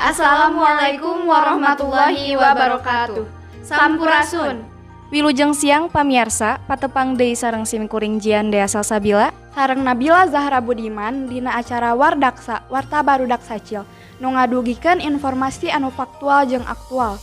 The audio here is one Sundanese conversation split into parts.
Assalamualaikum warahmatullahi wabarakatuh. Sampurasun. Wilujeng siang, pamiarsa, patepang deui sareng sim kuring Jian Dea Salsabila sareng Nabila Zahra Budiman dina acara Wardaksa, Warta Barudak Sacil, nu ngadugikeun informasi anu faktual jeung aktual.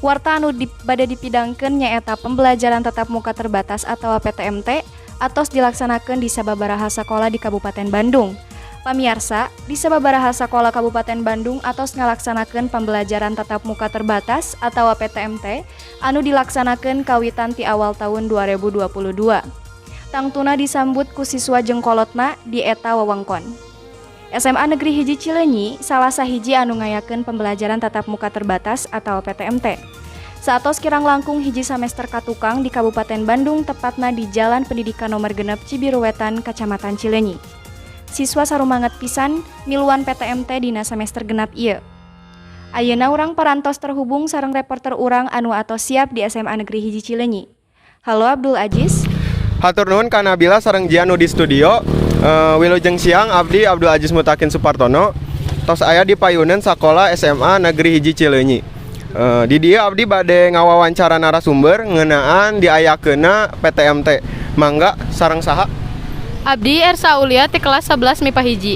Warta anu bade dipidangkeun nyaeta pembelajaran tatap muka terbatas atau PTMT atos dilaksanakeun di sababaraha sakola di Kabupaten Bandung. Pamiarsa, di sababaraha sakola Kabupaten Bandung atos ngalaksanakeun pembelajaran tatap muka terbatas atau PTMT anu dilaksanakeun kawitan ti awal tahun 2022. Tangtuna disambut ku siswa jeung kolotna di eta wewengkon. SMA Negeri 1 Cileunyi salah sahiji anu ngayakeun pembelajaran tatap muka terbatas atau PTMT. Saatos kirang langkung hiji semester katukang di Kabupaten Bandung, tepatna di Jalan Pendidikan Nomor 6, Cibiru Wetan, Kacamatan Cileunyi. Siswa sarumanget pisan miluan PTMT dina semester genap ieu. Ayeuna urang parantos terhubung sareng reporter urang anu atos siap di SMA Negeri 1 Cileunyi. Halo, Abdul Aziz. Hatur nuhun ka Nabila sareng Jian nu di studio. Wilujeng siang, abdi Abdul Aziz Mutakin Supartono tos aya di payunan sakola SMA Negeri 1 Cileunyi. Di dieu abdi bade ngawawancara narasumber ngeunaan diayakeunna PTMT. Mangga, sareng saha? Abdi Ersa Aulia ti kelas 11 MIPA 1.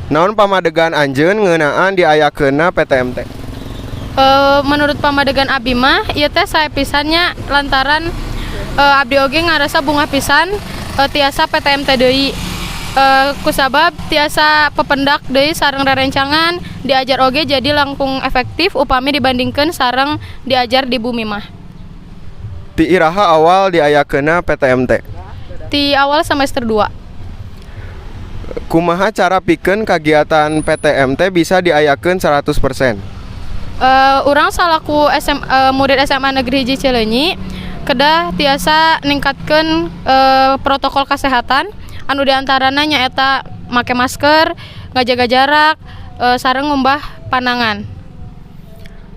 Naon pamadegan anjeun ngeunaan diayakeunna PTMT? Menurut pamadegan abdi mah ieu teh sae pisan nya, lantaran abdi oge ngarasa bungah pisan tiasa PTMT deui. Kusabab tiasa pependak deui sareng rerencangan, diajar oge jadi langkung efektif upami dibandingkeun sareng diajar di bumi mah. Ti iraha awal diayakeunna PTMT? Ti awal semester 2. Kumaha cara pikeun kagiatan PTMT bisa diayakeun 100%? Urang salaku murid SMA Negeri 1 Cileunyi kedah tiasa ningkatkeun protokol kesehatan, anu diantarana nyaeta make masker, ngajaga jarak, sareng ngumbah panangan.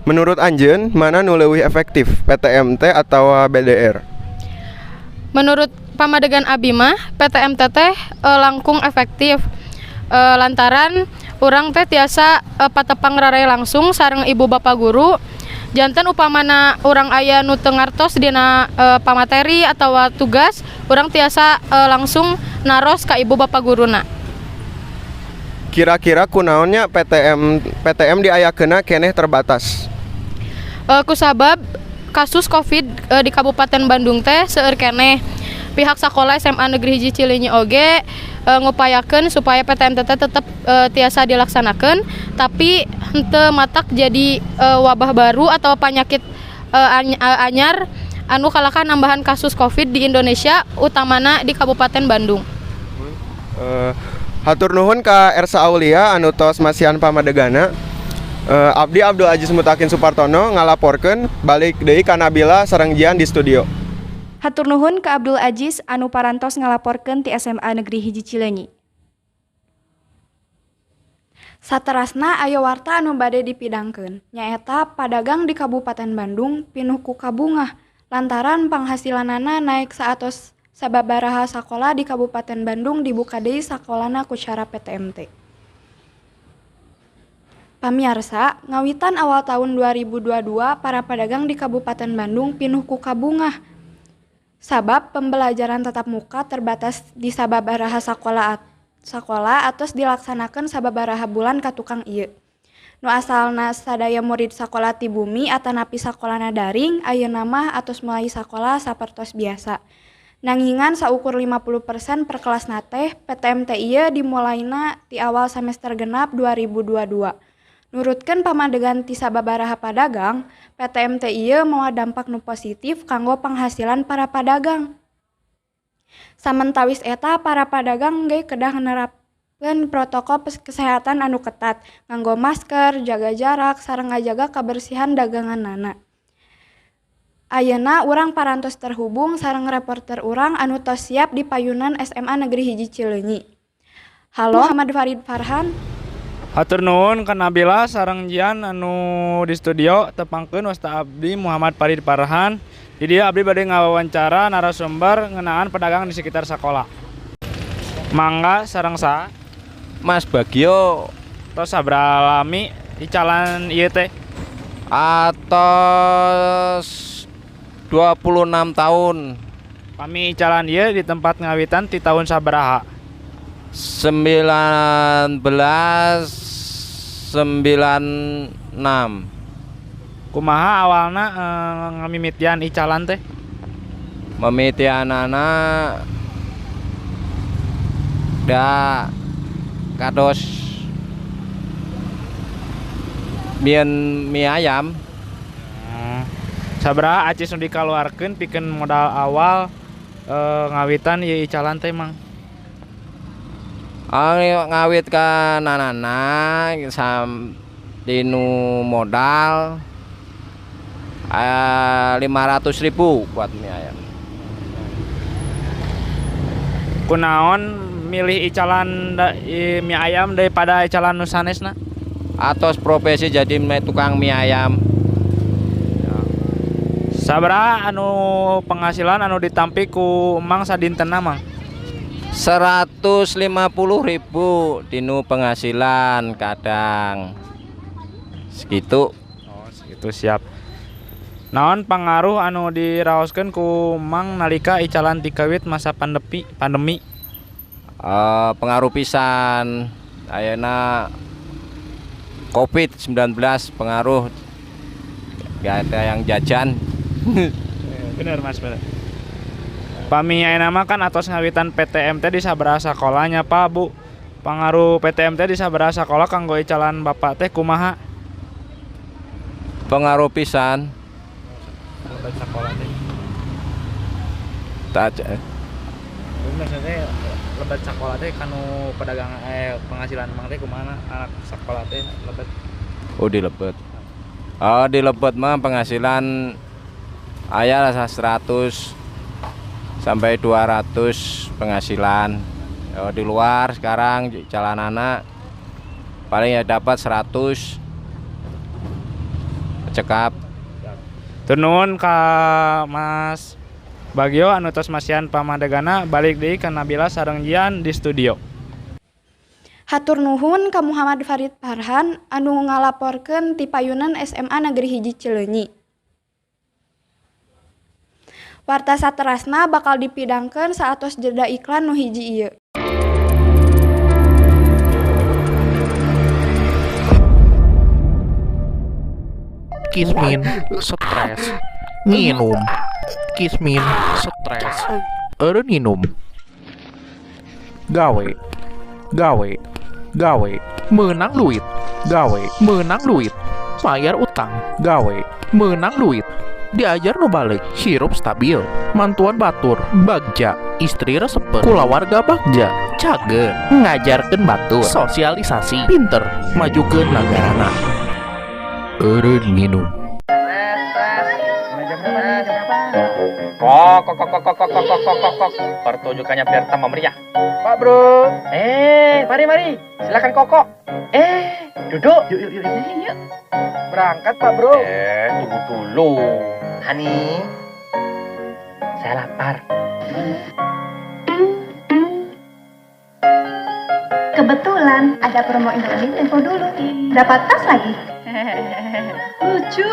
Menurut anjeun, mana nu leuwih efektif, PTMT atau BDR? Menurut pamadegan abi mah PTMT teh langkung efektif, lantaran urang teh tiasa patepang raray langsung sareng ibu bapak guru, janten upamana urang aya nu teu ngartos dina pamateri atau tugas, urang tiasa langsung naros ka ibu bapak guruna. Kira-kira kunaonnya PTM PTM diayakeunna keneh terbatas? Kusabab kasus Covid di Kabupaten Bandung teh seueur keneh. Pihak sekolah SMA Negeri 1 Cileunyi oge ngupayakeun supaya PTMT teh tetep tiasa dilaksanakeun, tapi henteu matak jadi wabah baru atau penyakit anyar anu kalahkan nambahan kasus Covid di Indonesia, utamana di Kabupaten Bandung. Hatur nuhun ka Ersa Aulia anu tos masihan pamadegana. Abdi Abdul Aziz Mutakin Supartono ngalaporkeun balik deui ka Nabila sareng Jian di studio. Hatur nuhun ka Abdul Aziz anu parantos ngalaporkeun ti SMA Negeri 1 Cileunyi. Saterasna aya warta anu bade dipidangkeun, nyaeta padagang di Kabupaten Bandung pinuh ku kabungah lantaran panghasilanana naik saatos sababaraha sakola di Kabupaten Bandung dibuka deui sakolana ku cara PTMT. Pamiarsa, ngawitan awal tahun 2022 para pedagang di Kabupaten Bandung pinuh ku kabungah. Sabab pembelajaran tatap muka terbatas di sababaraha sakola atos dilaksanakeun sababaraha bulan katukang ieu. Nu asalna sadaya murid sakola ti bumi atanapi sakolana daring, ayeuna mah atos mulai sakola sapertos biasa. Nangingan saukur 50% per kelasna teh. PTMT ieu dimulaina ti awal semester genap 2022. Nurutkeun pamadegan ti sababaraha padagang, PTMT ieu mawa dampak nu positif kanggo panghasilan para padagang. Samentawis eta, para padagang ge kedah nerapkeun protokol kesehatan anu ketat, nganggo masker, jaga jarak, sareng ngajaga kabersihan daganganana. Ayeuna urang parantos terhubung sareng reporter urang anu tos siap di payunan SMA Negeri 1 Cileunyi. Halo, Muhammad Farid Farhan. Hatur nuhun ka Nabila sareng Jian anu di studio. Tepangkeun, wasta abdi Muhammad Farid Farhan. Di dieu abdi bade ngawawancara narasumber ngeunaan pedagang di sekitar sekolah. Mangga, sareng saha? Mas Bagio. Tos sabaraha lami icalan ieu teh? Atos 26 tahun. Pami icalan ieu di tempat ngawitan ti tahun sabaraha? 1996. Kumaha awalna ngamimitian icalan teh? Mimitianana da kados mieun mie ayam. Sabaraha acis nu dikaluarkeun pikeun modal awal ngawitan ieu icalan teh, Mang? Ah, ngawit ka nanana sam tinu modal 500 ribu buat mie ayam. Kunaon milih icalan mie ayam daripada icalan nu sanesna? Atos profesi jadi tukang mie ayam. Sabaraha anu penghasilan anu ditampi ku Emang sadintena, Mang? 150 ribu dinu penghasilan, kadang segitu. Oh, segitu, siap. Naon pangaruh anu diraoskeun ku Mang nalika icalan tikawit masa pandemi? Pengaruh pisan ayeuna Covid-19, pengaruh gak ada yang jajan. Bener, Mas, bener. Pami ayeuna mah kan atos ngawitan PTMT di sabaraha sakolanya, Pak, Bu. Pangaruh PTMT di sabaraha sakola kanggo icalan Bapak teh kumaha? Pengaruh pisan. Lebet sakola teh. Tak. Maksudnya lebet sakola teh kanu pedagang penghasilan Mang teh kumaha, anak sekolah teh lebet? Oh, di lebet, oh, di lebet mah penghasilan aya lah 100 sampai 200 penghasilan. Oh, di luar sekarang jalan anak paling ya dapat 100 cekap. Nuhun ka Mas Bagio anu tos masihan pamadeganna. Balik deui ka Nabila sareng Jian di studio. Hatur nuhun ka Muhammad Farid Farhan anu ngalaporkeun ti payunan SMA Negeri 1 Cileunyi. Warta saterasna bakal dipidangkeun saatos jeda iklan nu hiji ieu. Kismin, stres, nginum. Kismin, stres, eureun nginum. Gawe, gawe, gawe, meunang duit. Gawe, meunang duit, bayar utang. Gawe, meunang duit, diajar nu balik, hirup stabil, mantuan batur, bagja, istri resepeun, kulawarga bagja, cager, ngajarkeun batur, sosialisasi, pinter, majukeun nagarana. Eureun nginum. Kok, kok, kok, kok, kok, kok, kok, kok, kok, kok. Pertunjukannya biar tambah meriah. Pak Bro. Eh, mari, mari. Silakan Koko. Eh, duduk. Yuk, yuk, yuk, yuk. Berangkat, Pak Bro. Eh, tunggu dulu. Hani, saya lapar. Kebetulan ada promo Indomie tempo dulu. Dapat tas lagi. Lucu.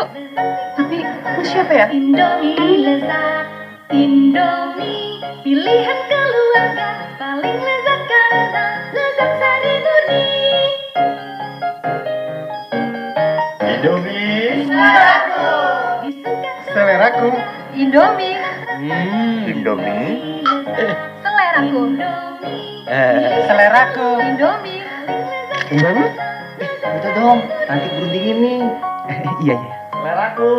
Tapi lu siapa ya? Indomie lezat, Indomie pilihan keluarga paling lezat karena lezat sari murni. Indomie. Seleraku. Disuka Seleraku. Indomie. Indomie. Seleraku. Eh, seleraku. Indomie. Indomie? Eh, minta dong. Nanti keburu dingin nih. Iya, iya. Seleraku.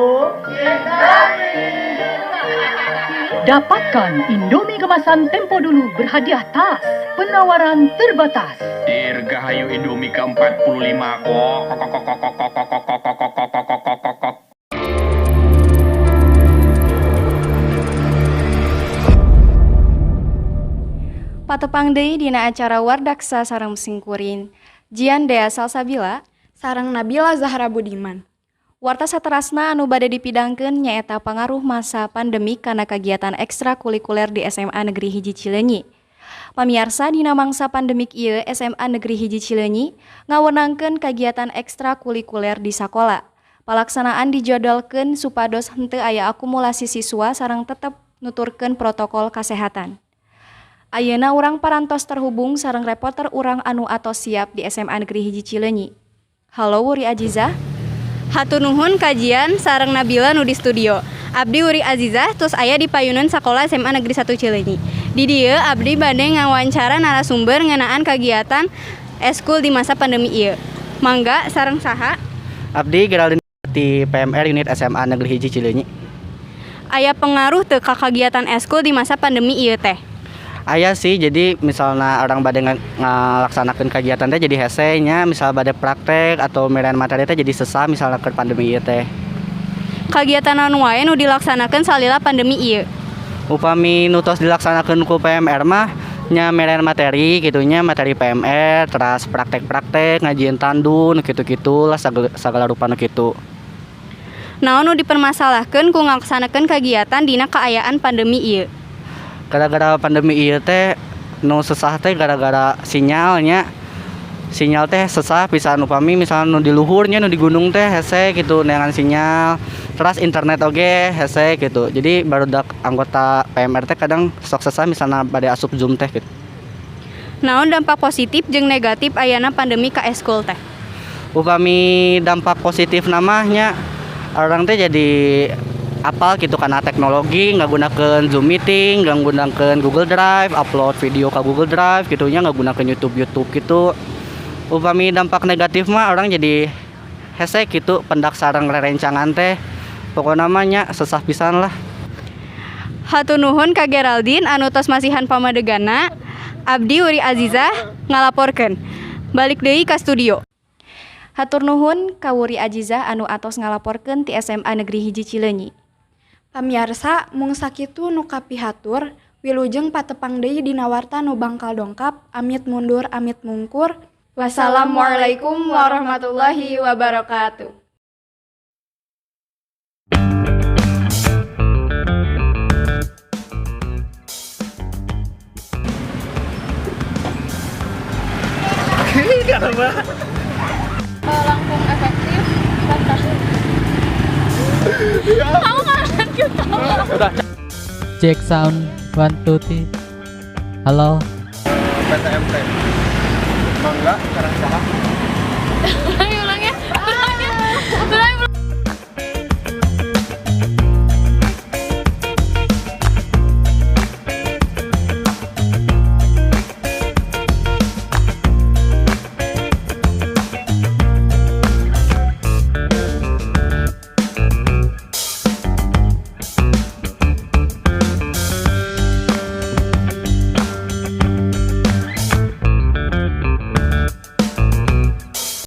Dapatkan Indomie kemasan Tempo Dulu berhadiah tas. Penawaran terbatas. Dirgahayu Indomie ke-45 kok kok kok kok kok kok kok kok kok kok kok kok kok kok kok. Patepang deui dina acara Wardaksa sareng simkuring Jian Dea Salsabila sareng Nabila Zahra Budiman. Warta saterasna anu bade dipidangkeun nyaeta pangaruh masa pandemi kana kagiatan ekstrakurikuler di SMA Negeri 1 Cileunyi. Pamiarsa, dina mangsa pandemik ieu SMA Negeri 1 Cileunyi ngawenangkeun kagiatan ekstrakurikuler di sakola. Palaksanaan dijadwalkeun supados henteu aya akumulasi siswa sareng tetep nuturkeun protokol kasehatan. Ayeuna urang parantos terhubung sareng reporter urang anu atos siap di SMA Negeri 1 Cileunyi. Halo, Wuri Azizah. Hatur nuhun ka Jian sareng Nabila nu di studio. Abdi Wuri Azizah tos aya di payunan Sekolah SMA Negeri 1 Cileunyi. Di dieu abdi bade ngawancara narasumber ngeunaan kagiatan eskul di masa pandemi ieu. Mangga, sareng saha? Abdi Geraldine di PMR unit SMA Negeri 1 Cileunyi. Aya pengaruh teu ka kagiatan eskul di masa pandemi ieu teh? Aya sih, jadi misalnya urang bade ngalaksanakeun kegiatan teh jadi hese nya, misal bade praktek atau meren materi teh jadi sesah misalnya ke pandemi ieu teh. Kagiatan naon wae nu dilaksanakeun salila pandemi ieu? Upami nu tos dilaksanakeun ku PMR mah nya meren materi gitu nya, materi PMR, terus praktek-praktek, ngajieun tandu nu kitu-kitu lah, sagala rupa nu kitu. Naon nu dipermasalahkeun ku ngalaksanakeun kagiatan dina kaayaan pandemi ieu? Gara-gara pandemi ieu teh nu sesah teh gara-gara sinyalnya, sinyal teh sesah pisan, upami misalnya nu di luhurnya, nu di gunung teh hese gitu neangan sinyal, terus internet oge hese gitu, jadi barudak anggota PMR teh kadang sok sesah misalnya bade asup Zoom teh gitu. Naon dampak positif jeung negatif ayana pandemi ka eskul teh? Upami dampak positif namanya urang teh jadi apal gitu karena teknologi, ngagunakeun Zoom meeting, ngagunakeun Google Drive, upload video ke Google Drive gitu nya, ngagunakeun YouTube YouTube gitu. Upami dampak negatif mah urang jadi hese gitu pendak sareng rerencangan teh, pokokna mah nya sesah pisan lah. Hatur nuhun ka Geraldine anu tos masihan pamadeganna. Abdi Wuri Azizah ngalaporkeun. Balik deui ka studio. Hatur nuhun ka Wuri Azizah anu atos ngalaporkeun ti SMA Negeri 1 Cileunyi. Pamiarsa, mung sakitu nu kapihatur, wilujeng patepang deui dina warta nu bangkal dongkap, amit mundur amit mungkur. Wassalamualaikum warahmatullahi wabarakatuh. Langkung efektif. Kamu nggak ketawa. Cek sound 1 2 3. Halo. PTMT. Mangga, sekarang salah.